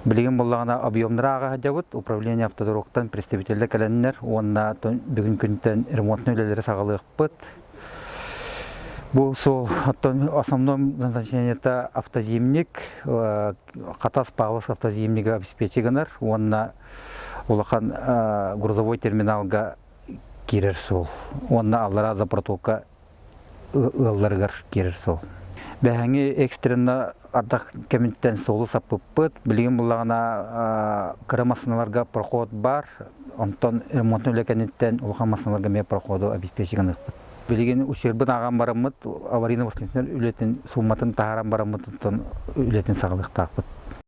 Билигин буоллаҕына объемнары ааҕа сылдьабыт, управление автодорогтан представителлэр кэлэннэр уонна бүгүн күнтэн ремонтнай үлэлэри саҕалыахпыт. Бу суол оттон основной назначениета автозимник, Хатас Павловск автозимнига обеспечи гынар уонна улахан грузовой терминалга киирэр суол уонна аллараа запротока ыалларыгар киирэр суол. Бэһэҥи экстренно ардах кэмиттэн суолу саппыппыт. Билигин буллаҕына кыра массыыналарга проход баар. Онтон ремонтун үлэ кэнниттэн улахан массыыналарга эмиэ проходу обеспечи гыныахпыт. Билигин ущербын ааҕан бараммыт, аварийно-восстановительнай үлэтин сууматын таһааран бараммыт, онтон үлэтин саҕалыахтаахпыт.